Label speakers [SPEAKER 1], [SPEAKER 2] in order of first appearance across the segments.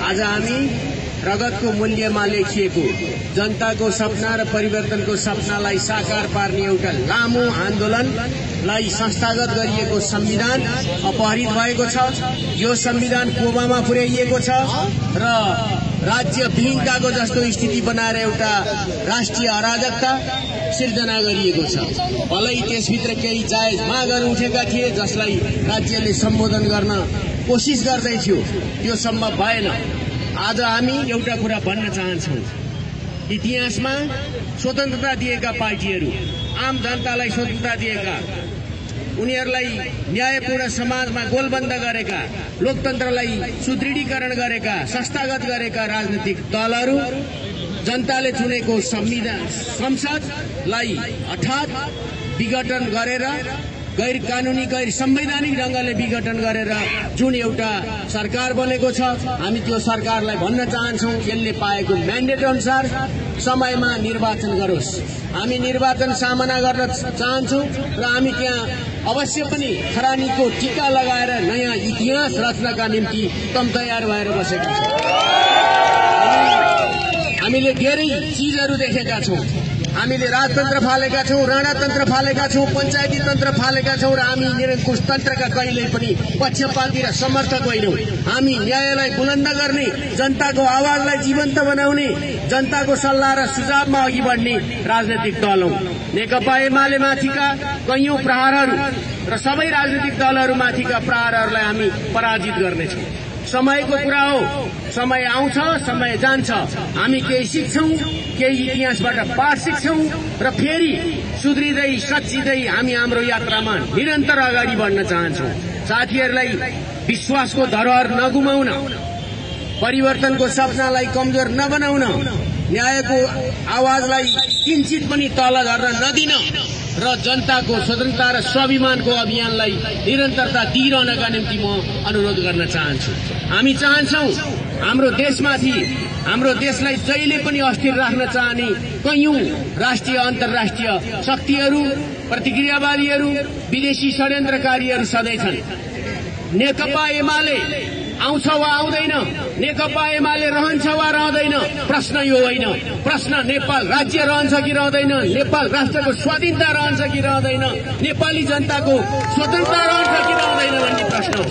[SPEAKER 1] आज हामी रगतको मूल्यमा लेखिएको जनताको सपना र परिवर्तनको सपनालाई साकार पार्ने एउटा लामो आन्दोलनलाई संस्थागत गरिएको संविधान अपहरित भएको छ। यो संविधान कोबामा पुर्याइएको छ र राज्य विहीनताको जस्तो स्थिति बनाएर एउटा राष्ट्रिय अराजकता सिर्जना गरिएको छ। भलै त्यसभित्र केही जायज मागहरू उठेका थिए जसलाई राज्यले सम्बोधन गर्न कोसिस गर्दै थियो, त्यो सम्भव भएन। आज हामी एउटा कुरा भन्न चाहन्छौं, इतिहासमा स्वतन्त्रता दिएका पार्टीहरू, आम जनतालाई स्वतन्त्रता दिएका, उनीहरूलाई न्यायपूर्ण समाजमा गोलबन्द गरेका, लोकतन्त्रलाई सुदृढीकरण गरेका, संस्थागत गरेका राजनीतिक दलहरू जनताले चुनेको संसदलाई हठात विघटन गरेर, गैर कानूनी गैर संवैधानिक ढंगले विघटन गरेर जुन एउटा सरकार बनेको छ, हामी त्यो सरकारलाई भन्न चाहन्छौं यसले पाएको म्यान्डेट अनुसार समयमा निर्वाचन गरोस्। हामी निर्वाचन सामना गर्न चाहन्छौं र हामी त्यहाँ अवश्य पनि खरानीको टीका लगाएर नयाँ इतिहास रच्नका निम्ति तम तयार भएर बसेका छौं। हामीले धेरै चीजहरू देखेका छौं। हामीले राजतन्त्र फालेका छौं, राणातन्त्र फालेका छौं, पञ्चायती तन्त्र फालेका छौं र हामी निरङ्कुश तन्त्रका कहिल्यै पनि पक्षपाती र समर्थक होइनौं। हामी न्यायलाई बुलन्द गर्ने, जनताको आवाजलाई जीवन्त बनाउने, जनताको सल्लाह र सुझावमा अघि बढ्ने राजनैतिक दल हौं। नेकपा एमाले माथिका कैयौं प्रहारहरू र सबै राजनीतिक दलहरूमाथिका प्रहारहरूलाई हामी पराजित गर्नेछौं। समयको कुरा हो, समय आउँछ, समय जान्छ। हामी केही सिक्छौं, केही इतिहासबाट पाठ सिक्छौं र फेरि सुध्रिँदै सच्चिँदै हामी हाम्रो यात्रामा निरन्तर अगाडि बढ्न चाहन्छौं। साथीहरूलाई विश्वासको धरोहर नगुमाउन, परिवर्तनको सपनालाई कमजोर नबनाउन, न्यायको आवाजलाई किंचित पनि तल झर्न नदिन र जनताको स्वतन्त्रता र स्वाभिमानको अभियानलाई निरन्तरता दिइरहनका निम्ति म अनुरोध गर्न चाहन्छु। हामी चाहन्छौं हाम्रो देशमाथि, हाम्रो देशलाई जहिले पनि अस्थिर राख्न चाहने कैयौं राष्ट्रिय अन्तर्राष्ट्रिय शक्तिहरू, प्रतिक्रियावादीहरू, विदेशी षड्यन्त्रकारीहरू सधैँ छन्। नेकपा एमाले आउँछ वा आउँदैन, नेकपा एमाले रहन्छ वा रहँदैन, प्रश्न यो होइन। प्रश्न नेपाल राज्य रहन्छ कि रहँदैन, नेपाल राष्ट्रको स्वाधीनता रहन्छ कि रहँदैन, नेपाली जनताको स्वतन्त्रता रहन्छ कि रहँदैन भन्ने प्रश्न हो।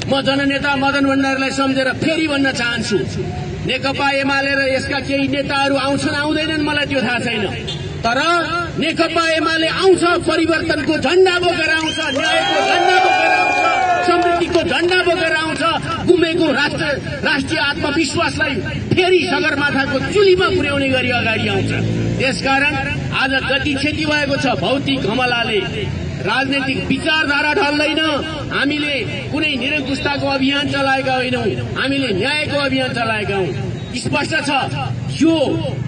[SPEAKER 1] म जननेता मदन भण्डारीलाई सम्झेर फेरि भन्न चाहन्छु, नेकपा एमाले र यसका केही नेताहरू आउँछन् आउँदैनन् मलाई त्यो थाहा छैन, तर नेकपा एमाले आउँछ, परिवर्तनको झण्डा बोकेर आउँछ, न्यायको झण्डा बोकेर आउँछ, समृद्धिको झण्डा बोकेर आउँछ, गुमेको राष्ट्रिय आत्मविश्वासलाई फेरि सगरमाथाको चुलीमा पुर्याउने गरी अगाडि आउँछ। त्यसकारण आज जति क्षति भएको छ भौतिक हमलाले राजनैतिक विचारधारा ढल्दैन। हामीले कुनै निरङ्कुशताको अभियान चलाएका होइनौं, हामीले न्यायको अभियान चलाएका हौं। स्पष्ट छ, यो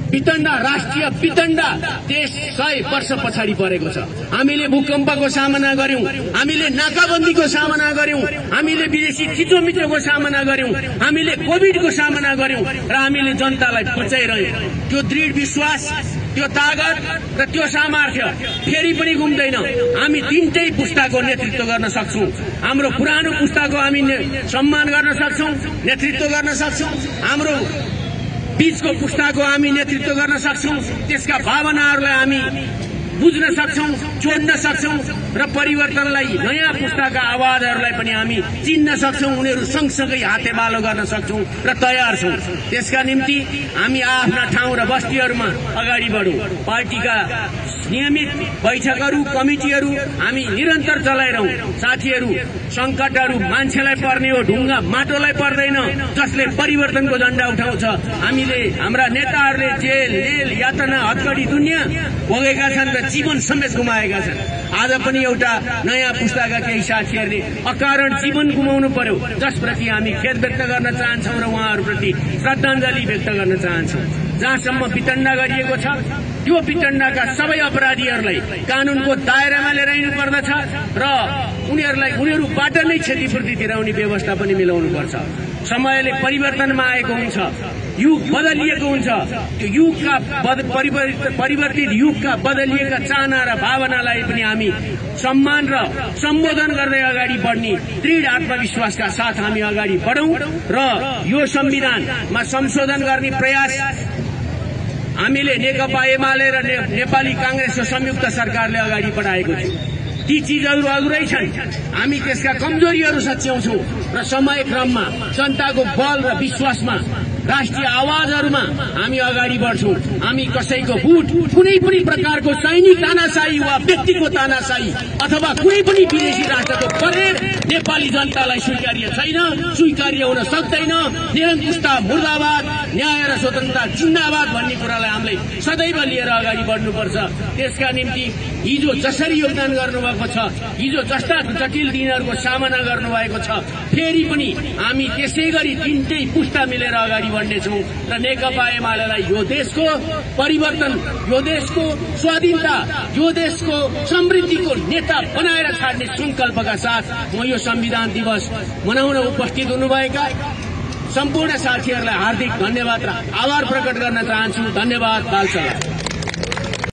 [SPEAKER 1] वितण्डा, राष्ट्रिय वितण्डा देश 100 वर्ष पछाडि परेको छ। हामीले भूकम्पको सामना गर्यौं, हामीले नाकाबन्दीको सामना गर्यौं, हामीले विदेशी थिचोमिचोको सामना गर्यौं, हामीले कोभिडको सामना गर्यौं र हामीले जनतालाई बचाइरह्यौं। त्यो दृढ विश्वास, त्यो तागत र त्यो सामर्थ्य फेरि पनि गुम्दैन। हामी तीनटै पुस्ताको नेतृत्व गर्न सक्छौं। हाम्रो पुरानो पुस्ताको हामी सम्मान गर्न सक्छौं, नेतृत्व गर्न सक्छौं। हाम्रो बीचको पुस्ताको हामी नेतृत्व गर्न सक्छौं। त्यसका भावनाहरूलाई हामी बुझ्न सक्छौं, जोड्न सक्छौं र परिवर्तनलाई नयाँ पुस्ताका आवाजहरूलाई पनि हामी चिन्न सक्छौं। उनीहरू सँगसँगै हातेमालो गर्न सक्छौं र तयार छौं। त्यसका निम्ति हामी आफ्ना ठाउँ र बस्तीहरूमा अगाडि बढौं। पार्टीका नियमित बैठकहरू, कमिटीहरू हामी निरन्तर चलाइरहौं। साथीहरू, संकटहरू मान्छेलाई पर्ने हो, ढुङ्गा माटोलाई पर्दैन, जसले परिवर्तनको झण्डा उठाउँछ। हामीले, हाम्रा नेताहरूले जेल, नेल, यातना, हत्कडी दुनियाँ भोगेका छन् र जीवन समेत गुमाएका छन्। आज पनि एउटा नयाँ पुस्ताका केही साथीहरूले अकारण जीवन गुमाउनु पर्यो, जसप्रति हामी खेद व्यक्त गर्न चाहन्छौं र उहाँहरूप्रति श्रद्धाञ्जली व्यक्त गर्न चाहन्छौं। जहाँसम्म वितण्डा गरिएको छ, त्यो वितण्डाका सबै अपराधीहरूलाई कानूनको दायरामा लिएर आउनुपर्दछ र उनीहरूलाई उनीहरूबाट नै क्षतिपूर्ति दिलाउने व्यवस्था पनि मिलाउनुपर्छ। समयले परिवर्तनमा आएको हुन्छ, युग बदलिएको हुन्छ। त्यो युगका परिवर्तित युगका बदलिएका चाहना र भावनालाई पनि हामी सम्मान र सम्बोधन गर्दै अगाडि बढ्ने दृढ आत्मविश्वासका साथ हामी अगाडि बढौं र यो संविधानमा संशोधन गर्ने प्रयास हामीले नेकपा एमाले र नेपाली कांग्रेसको संयुक्त सरकारले अगाडि बढाएको छ। ती चीजहरू अधुरै छन्। हामी त्यसका कमजोरीहरू सच्याउँछौं र समय क्रममा जनताको बल र विश्वासमा राष्ट्रिय आवाजहरूमा हामी अगाडि बढ्छौं। हामी कसैको भुट, कुनै पनि प्रकारको सैनिक तानाशाही वा व्यक्तिको तानाशाही अथवा कुनै पनि विदेशी राष्ट्रको प्ररेर नेपाली जनतालाई स्वीकार्य छैन, स्वीकार्य हुन सक्दैन। निरङ्कुशता मुर्दाबाद, न्याय र स्वतन्त्रता जिन्दाबाद भन्ने कुरालाई हामीले सदैव लिएर अगाडि बढ्नुपर्छ। त्यसका निम्ति हिजो जसरी योगदान गर्नुभएको छ, हिजो जस्ता जटिल दिनहरूको सामना गर्नुभएको छ, फेरि पनि हामी त्यसै गरी तीनटै पुस्ता मिलेर अगाडि बढ्नेछौं र नेकपा एमालेलाई यो देशको परिवर्तन, यो देशको स्वाधीनता, यो देशको समृद्धिको नेता बनाएर छाड्ने संकल्पका साथ म यो संविधान दिवस मनाउन उपस्थित हुनुभएका सम्पूर्ण साथीहरूलाई हार्दिक धन्यवाद र आभार प्रकट गर्न चाहन्छु। धन्यवाद। बालसभा।